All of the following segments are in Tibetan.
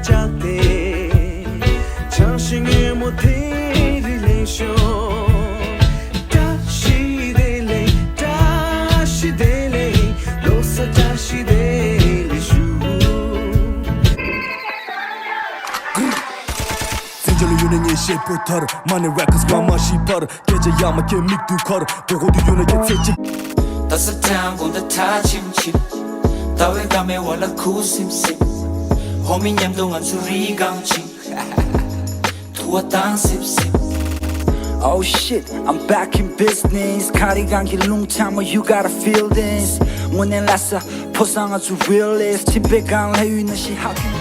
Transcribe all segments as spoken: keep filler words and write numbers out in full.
བཅག་སྟེ། ཆང་ཞིག་ཉོན་མོ་དེ་རིང་ལེན་ཤོག་བཀྲ་ཤིས་བདེ་ལེགས། བཀྲ་ཤིས་བདེ་ལེགས། ལོ་གསར་བཀྲ་ཤིས་བདེ་ལེགས་ཞུ། བཙན་བྱོལ་ལ་ཡོད་ན་ངའི་ཤེད་པོ་ཐར། Money Records ང་མ་ཤི་བར། སྐད་ཆ་ཡག་མ་སྐད་མིག་ཏུ་འཁར། མགོ་སྐོར་དུ་ཡོད་ན་ཁྱེད་ཚེ་གཅིག་ད་ས་ཐང་དགོང་དག་ཁྲ་ཆིམ་ཆིམ། ཟླ་བའི་སྐར་མའི་འོག་ལ་ཁུ་སིམ་སིམ། ཧོ་མི་མཉམ་དུ་ང་ཚོ་རི་སྒང་ཕྱིན། དུ་བ་བཏང་སིབ་སིབ། Oh shit, I'm back in business. ཁ་རི་སྒང་གི་རླུང་འཚབ་མ། You gotta feel this. དངོས་གནས་ལ་ས་ཕོ་ས་ང་ཚོ་realist. མཆིན་པའི་སྒང་ལ་ཡུལ་ན་ཤི་ཧ་གི།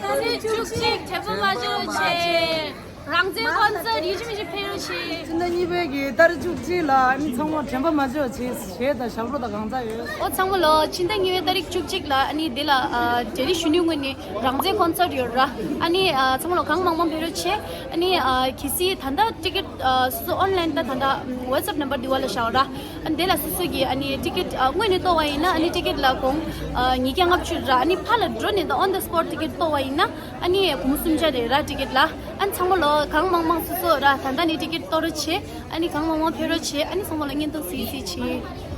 ཏ་རིག་བཅུ་གཅིག་དྲན་པ་མ་བརྗེད་རོགས་བྱེད། རང་བཙན་ཀོན་སར་ཡིད་ཆེས་མི་བྱེད་ཕེབས་རོགས་བྱེད། ཕྱི་ཟླ་གཉིས་པའི་གི་ཏ་རིག་བཅུ་གཅིག་ལ་ཨ་ནི་ཚང་མ་དྲན་པ་མ་བརྗེད་པ་བྱེད། གཞས་དང་ཞབས་བྲོ་དང་གང་ཚང་ཡོད། ཨོ་ཚང་མ་ལོ། ཕྱི་ཟླ་གཉིས་པའི་ཏ་རིག་བཅུ་གཅིག་ལ་ཨ་ནི་འདི་ལ་ཨ་གྲ་སྒྲིག་ཞུ་ནུས་ངོས་ནས་རང་བཙན་ཀོན་སར་ཡོད་ར། ཨ་ནི་ཨ་ཚང་མ་ལོ་གང་མང་མང་ཕེབས་རོགས་བྱེད། ཨ་ནི་ཨ་གལ་སྲིད་ད་ལྟ་ཊི་ཀེ་ཊི་ཨ་སོ་སོ་ཨོན་ལན་ད་ད་ལྟ་ཝ་ཊི་སེབ་ནམ་བར་འདི་བ་ལ་བཞག་ར། ཨ་ནི་དེ་ལ་སོ་སོ་གི་ཨ་ནི་ཊི་ཀེ་ཊི་ཨ་དངོས་གནས་གཏོར་བ་ཡིན་ན་ཨ་ནི་ཊི་ཀེ་ཊི་ལ་གོང་ཨ་ཉིས་བརྒྱ་ལྔ་བཅུ་ར། ཨ་ནི་ཕར་ལ་འགྲོ་ནས་ད་on the spot ཊི་ཀེ་ཊི་གཏོར་བ་ཡིན་ན་ཨ་ནི་སྒོར་མོ་སུམ་བརྒྱ་རེད་ར་ཊི་ཀེ་ཊི་ལ། ཨ་ནི་ཚང་མ་ལོ་གང་མང་མང་སོ་སོ་ར་ད་ལྟ་ནས་ཊི་ཀེ་ཊི་གཏོར་རོགས་བྱེད། ཨ་ནི་གང་མང་མང་ཕེབས་རོགས་བྱེད། ཨ་ནི་ཚང་མ་ལ་བརྙན་ཐུང་གཟིགས་གཟིགས་བྱེད།